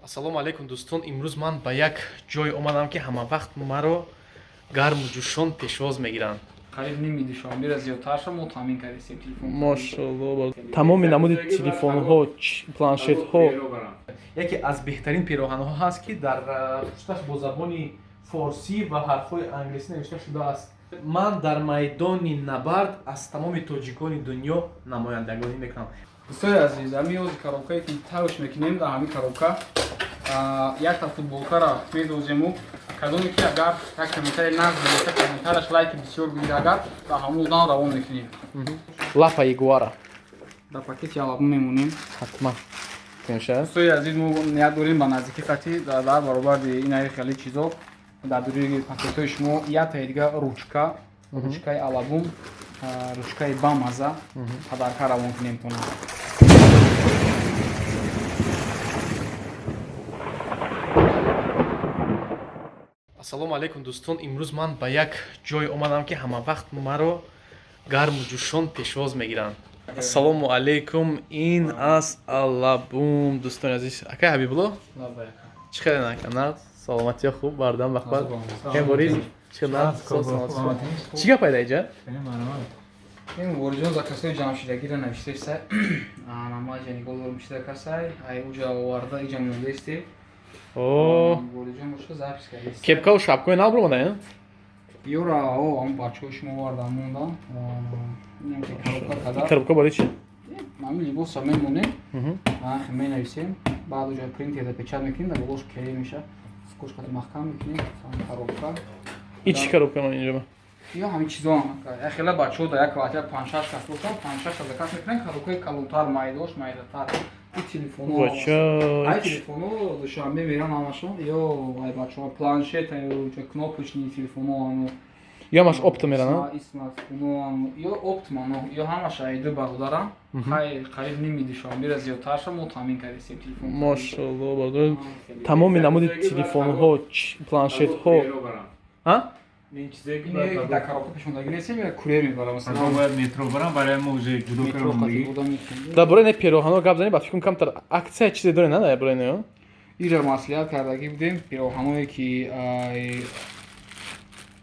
Ассалому алайкум, дӯстон. Имрӯз ман ба як ҷой омадам, ки ҳамавақт маро гарму ҷӯшон пешвоз мегиранд. Қариб ними Душанберо зиёдтарша мо таъмин кардем телефон. Машалло, тамоми намуди телефонҳо, планшетҳо. Яке аз беҳтарин пироҳанҳо ҳаст, ки дар пушташ бо забони форсӣ ва ҳарфҳои англисӣ навишта шудааст: «Ман дар майдони набард аз тамоми тоҷикони дунё намояндагонӣ мекунам». Дӯстои азиз, ҳамин ҳози коробкае, ки тавш мекунем, дар ҳамин коробка якта футболкара медозему. Кадоме ки агар як комментари нағз бинависа, комментараш лайки бисёр гирад, агар ба ҳамон одам равон мекунем. Лапа ягуара. Дар пакети алабу мемонем. Ҳатман мешавад. Дӯстои азиз, мо ният дорем ба наздикӣ қати дар баробари инаи хеле чизо дар дуруни пакетҳои шумо яктаи дига ручка, ручкаи алабум, ручкаи бамаза подарка равон кунем тона. Ассалому алайкум, дӯстон. Имрӯз ман ба як ҷой омадам, ки ҳамавақт маро гарму ҷӯшон пешвоз мегиранд. Ассалому алайкум, ин аст Алабум, дӯстони азиз. Акай Ҳабибулло, чӣ хеле накана, саломатиё хуб, бардам бахбар борис, чӣ чӣ гап пайда иҷа? Ин Ворҷон заказҳои ҷамъшидагиро навиштеса, намаҷа нигоҳ дорум, чида касай ай уҷа оварда иҷа мондесте. Ворҷон боша, запись кардест. Кепкаву шапкаи нав бромада? Ёра, о, ҳам бачаҳои шумо оварда мондан. Коробка када. Коробка барои чи? Ҳамин либоса мемонем, анхе менависем, баъд уҷа принтерда печать мекунем, дар болош клей меша, скотч қати маҳкам мекунем коробка. И чӣ коробка ман инҷо? Ё ҳамин чизо, хела бачаҳо дар як квартира панҷшаш кас бошанд, панҷшаш кас заказ мекунанд, коробкаи калонтар, майдош майдатар. И телефоно, ай телефоно Душанбе меран ҳамашон, ё ай бачаҳо планшет, кнопочный телефоно. Ё ҳамаш оптом меран? Смартфоно, ё оптмано, ё ҳамаш ай ду бародарам. Хай, қариб ними Душанберо зиёдтарша мо таъмин кардем телефон. Машалло, бародар, тамоми намуди телефонҳо, планшетҳо. Дар коробка пешондагӣ нестем, я курьер мебарам. Масалан, бояд метро барам, барои мо уже ҷудо кардам. Дар бораи не пироҳанҳо гап занем, ба фикрам, камтар акция чизе дорем, на, дар бораи не? Иҷа маслиҳат кардагӣ будем, пироҳаное ки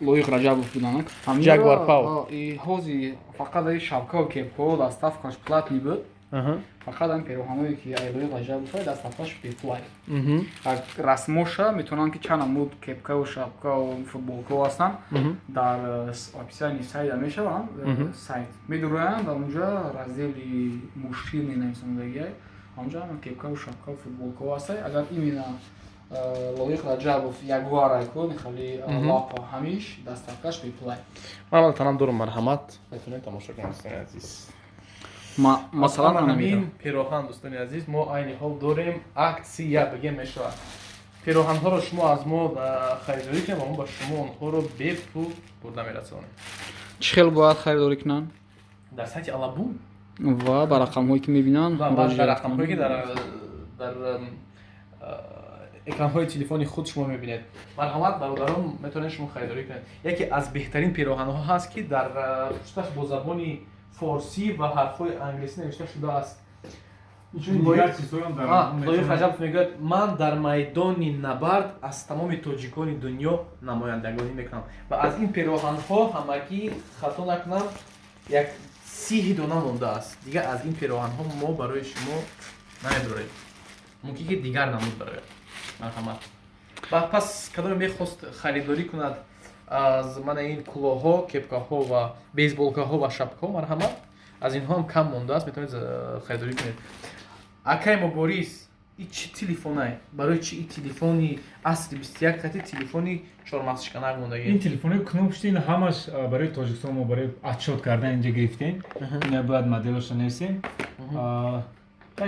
Лоиқ Раҷабов буданд. Ягуар Пау. Ҳози фақат аи шапкаву кепкао доставкаш платный буд. Фақат ам пироҳаное ки Лоиқ Раҷабов, доставкаш бепулай. Расмоша метавонанд, ки чанд намуд кепкаву шапкаву футболкао ҳастанд, дар описании сайта мешаванд, сайт медуроянд, дар онҷа раздели мужчины нависондагиай, ҳамҷа ҳама кепкаву шапкаву футболкао ҳастай. Агар именно Лоиқ Раҷабов Ягуарай кун, хали лапа, ҳамиш доставкаш бепулай. Ман танам дорум, марҳамат, метавонед тамошо кунед, дӯстони азиз. Масалан, ҳамин пироҳан, дӯстони азиз, мо айни ҳол дорем акция, бигем мешавад. Пироҳанҳоро шумо аз мо харидорӣ кунед ва мо ба шумо онҳоро бепул бурда мерасонем. Чӣ хел бояд харидорӣ кунанд? Дар сайти Алабум. Ва ба рақамҳое ки мебинанд. Ва дар рақамҳое ки дар экранҳои телефони худ шумо мебинед. Марҳамат, бародарон, метавонед шумо харидорӣ кунед. Яке аз беҳтарин пироҳанҳо ҳаст, ки дар пушташ бо забони форсӣ ва ҳарфҳои англисӣ навишта шудааст. Лоиқ Раҷабов мегӯяд: «Ман дар майдони набард аз тамоми тоҷикони дунё намояндагонӣ мекунам». Ва аз ин пироҳанҳо ҳамагӣ, хато накунам, як 30 дона мондааст. Дигар аз ин пироҳанҳо мо барои шумо намебарорем, мумкин ки дигар намуд барояд. Марҳамат. Ва пас кадоме мехост харидорӣ кунад аз мана ин кулоҳҳо, кепкаҳо ва бейсболкаҳо ва шапкаҳо, марҳамат, аз инҳо ҳам кам мондааст, метавонед харидорӣ кунед. Акай Муборис, и чӣ телефонай? Барои чи и телефони асри 21 қати телефони чормағзшиканак мондагӣ? Ин телефони кнопочный, ин ҳамаш барои Тоҷикистон мо барои отчёт кардан инҷа гирифтем. Ина бояд моделашро нависем.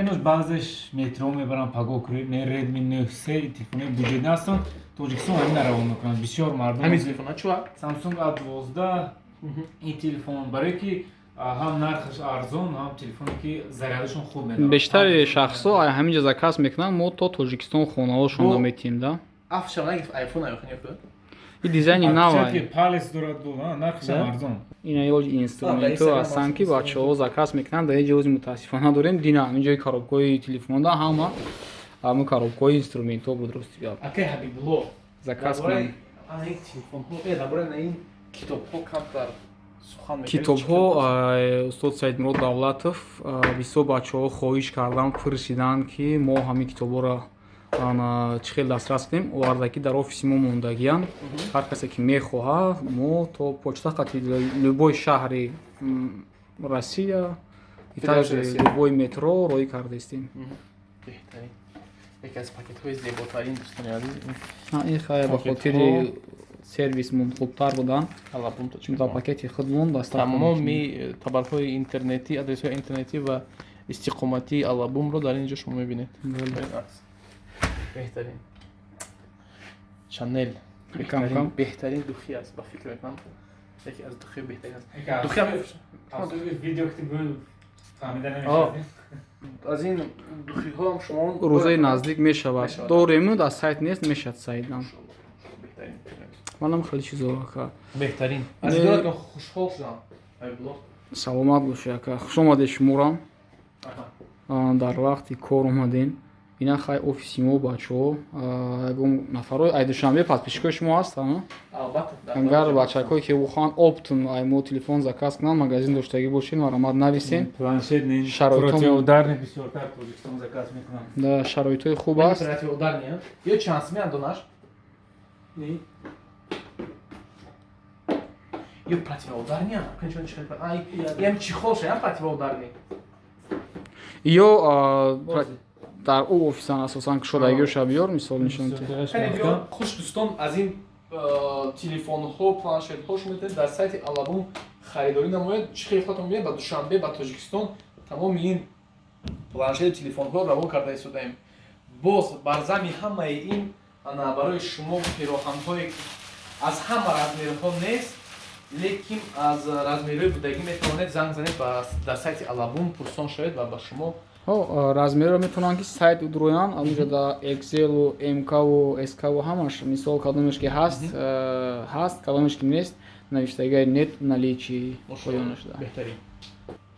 Инош баъзеш метро мебарам, паго не, Redmi 9C телефони бюджетный ҳастанд. Тоҷикистон ҳамина равон мекунанд бисёр мардум. Ҳамин телефона чуа? Samsung A12. Ин телефон барое ки ҳам нархаш арзон, ҳам телефоне ки зарядашон хуб медорад. Бештари шахсҳо ҳамин ҷо заказ мекунанд, мо то Тоҷикистон хонаҳошон наметиҳем да. Афшам нагирифт айфон аюхни худ. И дизайни навай. Палес дорад, нархашам арзон. Ина ёҷ инструментҳо ҳастанд, ки бачаҳо заказ мекунанд. Дар ин ҷо мутаассифона дорем дина ҳамин ҷои коробкаҳои телефонда ҳама. Ҳамун коробкаҳои инструментҳо буд, рости гап. Акай Ҳабибулло, заказ кунем. Ин телефонҳо, дар бораи ин китобҳо камтар сухан мекардед. Китобҳо, устод Саидмурод Давлатов, бисёр бачаҳо хоҳиш кардан, пурсиданд, ки мо ҳамин китобҳоро чӣ хел дастрас кунем. Оварда, ки дар офиси мо мондагиянд. Ҳар касе ки мехоҳад, мо то почта қати любой шаҳри Россия и также любой метро роӣ кардаистем. Беҳтарин, яке аз пакетҳои зеботарин, дӯстони азиз. Ин хай ба хотири сервисмон хубтар будан дар пакети худмон. Тамоми табарҳои интернетӣ, адресҳои интернетӣ ва истиқоматии Алабумро дар ин ҷо шумо мебинед. Беҳтарин Шанел, беҳтарин духи аст, ба фикр мекунам, яке аз духи беҳтарин аст. Духи видео фаҳмида намешавад. Аз ин духиҳо ҳам шумо рӯзои наздик мешавад, дорему дар сайт нест, мешавад сайтам. Манам хеле чизо, ака. Беҳтарин, аз дидоратон хушҳол шудам, Ҳабибулло. Саломат бошед, ака, хуш омадед. Шуморам дар вақти кор омадем. Ина хай офиси мо, бачаҳо, ягон нафарҳои ай Душанбе подписчикои шумо ҳастанд, агар бачакҳое ки бихоҳанд оптом ай мо телефон заказ кунанд, магазин доштагӣ бошед, маромад нависен. Планшет, противоударный бисёртар Тоҷикистон заказ мекунанд. Да, шароитҳои хуб аст. Противоударный ё чанд сими андонаш ё противоударный, ям чехол ша, ям противоударный. Ё дар ӯ офисан асосан кушодагиёша биёр, мисол нишон. Хуш, дӯстон, аз ин телефонҳо, планшетҳо шумо метавонед дар сайти Алабум харидорӣ намоед. Чӣ хел худатон мебинед, ба Душанбе, ба Тоҷикистон тамоми ин планшету телефонҳо равон карда истодаем. Боз бар зами ҳамаи ин ана барои шумо пироҳанҳое аз ҳама размерҳо нест, лекин аз размерҳои будагӣ метавонед занг занед, дар сайти Алабум пурсон шавед ва ба шумо Размерро метавонанд ки сайт удроянд, онҷо да XL-у МК-ву СК-ву ҳамаш, мисол, кадомеш ки ҳаст, ҳаст, кадомеш ки нест, навиштагиа нет наличии поёна шуда. Беҳтарин.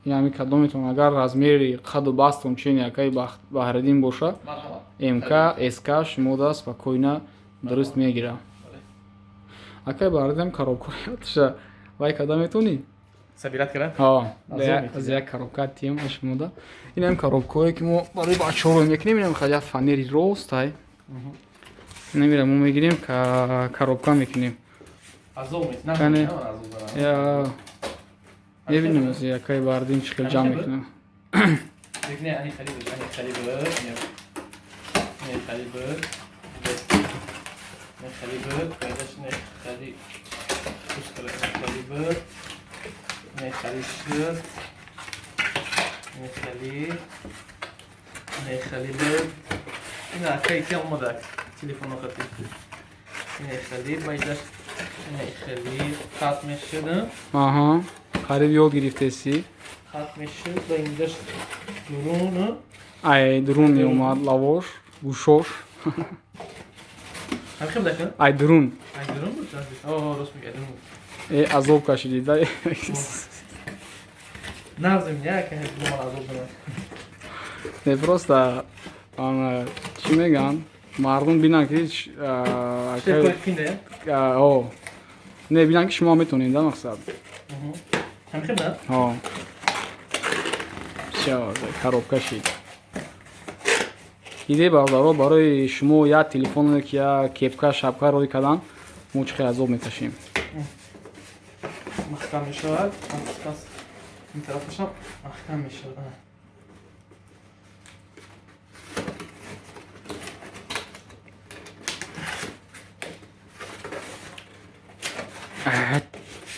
Ин ҳами кадометон агар размери қаду бастон чен якаи Баҳриддин боша, МК, СК шумо да спокойно дуруст мегира. Акай Баҳриддин, коробкаша вай када метавонӣ? Собирать кардан? Аз як коробка тием шумода. Инам коробкое ки мо барои бачаҳо рӯй мекунем, инам хеле фанери рост ай. Инамира мо мегирем, коробка мекунем. Мебинем, аз якай Баҳриддин чӣ хел ҷамъ мекунам. Не, ани хали буд, ани хали буд, не хали буд, не хали буд, не хали, не хали буд, не хали шуд, не хали, не хали буд. Ина акай ки омадак телефоно хати, не хали байдаш, не хали хат мешуд. Аҳа, қариб ёд гирифтеси. Хат мешуд ва инҷаш дурун. Ай дурун меомад лавош, гӯшош. Ай дурун. Ай дурун буд? О, рост мегӯяд, дурун. Э, азоб кашидӣ да? Нағзем, як ман азоб дорам. Не, просто чӣ мегӯянд, мардум бинанд ки не бинанд, ки шумо метавонед, да, мақсад. Ҳо. Коробка шид. Диде, бародаро, барои шумо як телефоне ки як кепка, шапка рӯй кардан мо чӣ хел азоб мекашем. Маҳкам мешавад, ин тарафашам маҳкам мешавад.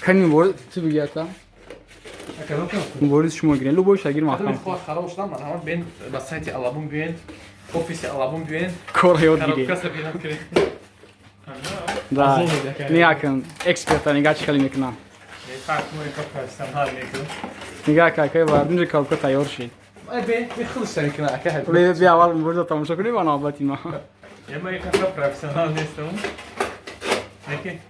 Кани мубориз, ту бигията. Мубориз, шумо гирен, любой шагир маҳкам. Хоҳад хароб шудам, марҳамат, бен ба сайти Алабум биёен, офиси Алабум биёен. Кор ёд гиред. Да, нига кун, эксперта нига чӣ хеле мекунам. Нига, какай Бардинҷо коробка тайёр шид. Би аввал мубориза тамошо кунем, ва навбати ма. Ма профессионал нестам. Неки?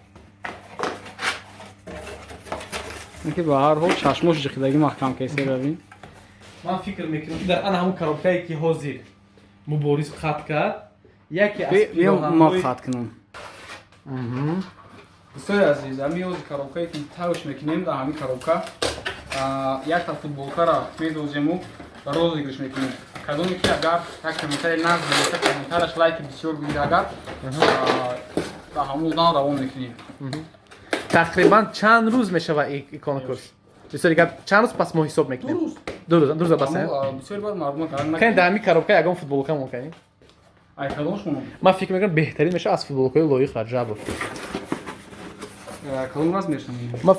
Ки ба ҳар ҳол чашмош ҷиқидагӣ маҳкам кесе, бабин. Ман фикр мекунам, ки дар ана ҳамун коробкае ки ҳозир Мубориз хат кард, яке аз Ма хат кунам. Дӯстои азиз, ҳамин ҳози коробкае, ки тавш мекунем, дар ҳамин коробка якта футболкара медозему розыгрыш мекунем. Кадоме ки агар як комментарий нағз нависа, комментарияш лайки бисёр гирад, агар дар ҳамон одам равон мекунем. Тақрибан чанд рӯз мешава и конкурс? Бисёри гап, чанд рӯз пас мо ҳисоб мекунем? 2 рӯз, 2 рӯза бас. Бисёри баъд мардума кардан. Кани, дар ҳамин коробка ягон футболка мон кани. Ай кадомшон? Ман фикр мекунам, беҳтарин мешава аз футболкаи Лоиқ Раҷабов. Кадом размершон? Ма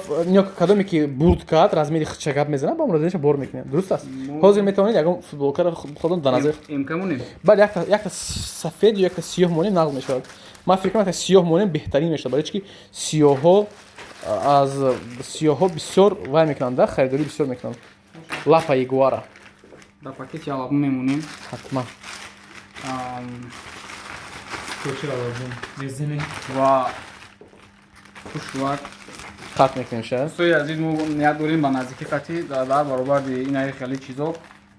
кадоме ки бурд кард, размери худша гап мезанам, ба размерша бор мекунем. Дуруст аст? Ҳозир метавонед ягон футболкаро худон дар назари МК монем. Бале, якта сафед ё якта сиёҳ монем, нағз мешавад. Ман фикр кунам, якта сиёҳ монем, беҳтарин мешавад, барои чи ки сиёҳҳо, аз сиёҳҳо бисёр вай мекунанд, да, харидорӣ бисёр мекунанд. Лапа ягуара. Дар пакети алабу мемонем. Ҳатман. Кочи алабум мезанем. Ва хушвак. Хат мекунем ша. Дӯстои азиз, мо ният дорем ба наздикӣ қати дар баробари инаи хеле чизо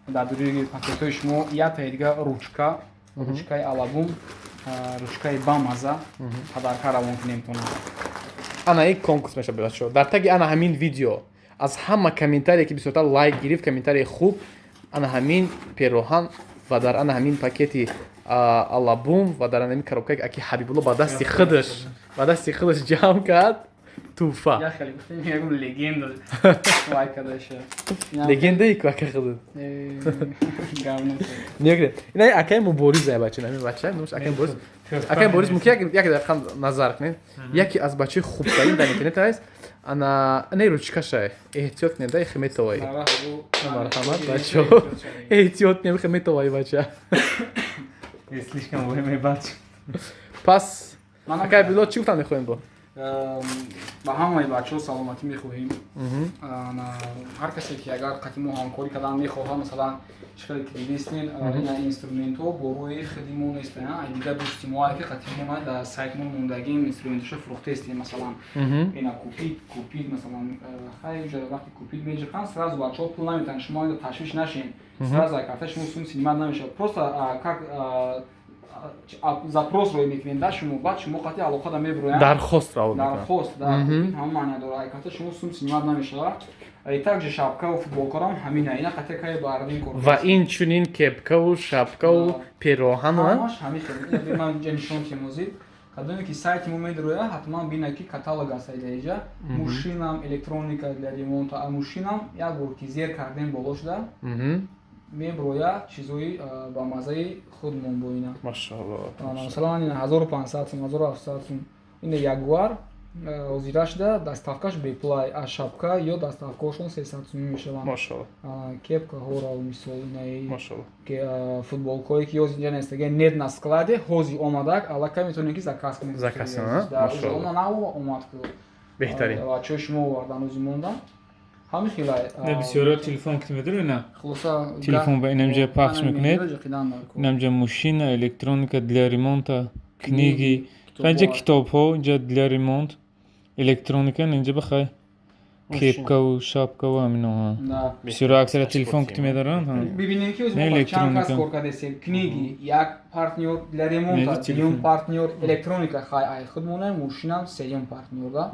дар дури пакетҳои шумо яктаи дига ручка, ручкаи алабум, ручкаи бамаза подарка равон кунем тона. Ана ин конкурс мешавад, бачаҳо. Дар таги ана ҳамин видео аз ҳама комментарие, ки бисёртар лайк гирифт, комментарии хуб, ана ҳамин пероҳан ва дар ана ҳамин пакети алабум ва дар ана ҳамин коробкае, ки Ҳабибулло ба дасти худаш ҷамъ кард, тӯҳфа. Я хеле гуфтем, ягон легенда лайк кардаша. Легендаи ку, ака худат. Гавно. Нигоҳ, ина акаи Мубориза, бача, ҳамин бача номаш акаи Мубориз. Акаи Мубориз, мумкин як дақиқа назар кунед, яке аз бачаи хубтарин дар интернет аст. Ана ана ручкаша эҳтиёт кунед, да, ихе метовай. Марҳамат, бачаҳо, эҳтиёт кунед, ихе метовай, бача. Слишком вой бач. Пас, акаи Абдулло, чӣ гуфтан мехоҳем бо? Ба ҳамаи бачаҳо саломатӣ мехоҳем. Ҳар касе ки агар қати мо ҳамкорӣ кардан мехоҳад, масалан, чӣ хеле ки дидистен, ина инструментҳо бо рӯи худи мо нестанд, ай дигар дӯсти мо, ки қати мо дар сайт мо мондагим, инструментҳоша фурӯхтаистем. Масалан, ина купить, купить, масалан, хай, вақте купить меҷиқанд, сразу бачаҳо пул наметавонанд. Шумо ташвиш нашен, сразу карта шумо сум снимать намешавад. Просто как запрос рӯй мекунед, да, шумо баъд шумо қати алоқада мебироянд. Дархост раво. Дархост ҳама маъния дорад. Ай карта шумо сум снимать намешавад. И также шапкаву футболкарам ҳамина, ина қати кай бардин кор. Ва инчунин кепкаву шапкаву пероҳану. Ҳамаш ҳамин хел. Ман инҷа нишон темозид. Кадоме ки сайти мо медироя, ҳатман бина, ки каталог аст иҷа. Мошинам, электроника для ремонта, а мошинам як бор ки зер кардем, боло шуда меброя, чизои ба маззаи худмон бо ина. Машаалло. Масалан, ина 1500 сум, 1700 сум. Ина Ягуар ҳозира шуда, доставкаш бепулай, а шапка ё доставкаҳошон 300 сумӣ мешаванд. Машаалло. Кепкаҳоро, мисол, инаи Машаалло. футболкое ки ҳозир инҷа нестага, нет на складе, ҳозир омадак, аллакай метавонед ки заказ кунед. Заказ, машаалло. Нав омад. Беҳтарин. Бачаҳои шумо овардан, ӯзи мондан, ҳамин хелай. Не, бисёриҳо телефон ки медоред, на. Хулоса. Телефон ба инамҷа пахш мекунед, инамҷа мошина, электроника для ремонта, книги, инҷа китобҳо, инҷа для ремонт, электроника, инҷа бахай кепкаву шапкаву ҳамино. Бисёриҳо аксара телефон ки медоранд. Бибинем, ки чанд кас кор кардесем. Книги як партнёр, для ремонта дуюм партнёр, электроника хай ай худмона, мошинам сеюм партнёр, да.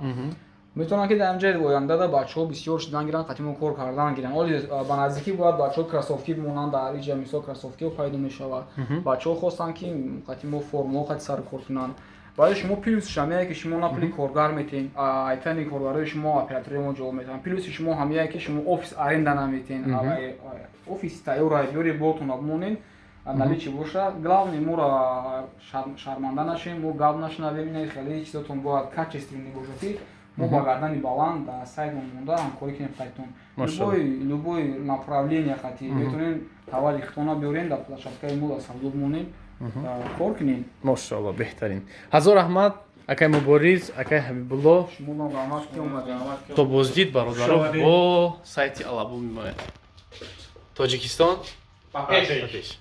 Метавонанд, ки дар инҷа оянда да бачаҳо бисёр шудан гиранд, қати мо кор кардан гиранд. Оли ба наздикӣ бояд бачаҳо кроссовки бимонанд. Дар иҷа, мисол, кроссовкиҳо пайдо мешавад. Бачаҳо хостанд, ки қати мо формаҳо қати сару кор кунанд. Барои шумо плюсш ҳамяе, ки шумо на пули коргар метиҳен, айтани коргарои шумо, оператори мо ҷавоб метиҳанд. Плюси шумо ҳамяе, ки шумо офис аренда наметиҳен, офиси тайёра биёре, бортона бимонен, наличии боша. Главное, моро шарманда нашем, мо гап нашунавем. Ина хеле чизотон бояд качественный бошад, ки мо ба гардани баланд дар сайтмон монда ҳамкорӣ кунем қайтон. Любой направление қати метавонем товари хитона биёрем, дар площадкаи мо дар савдо бимонем, кор кунем. Мошоалло, беҳтарин. Ҳазор раҳмат, акай Мубориз, акай Ҳабибулло. Шумоам раҳмат, ки омадем. То боздид, бародаро, бо сайти Алабу мемояд. Тоҷикистон ба пеш! Пеш.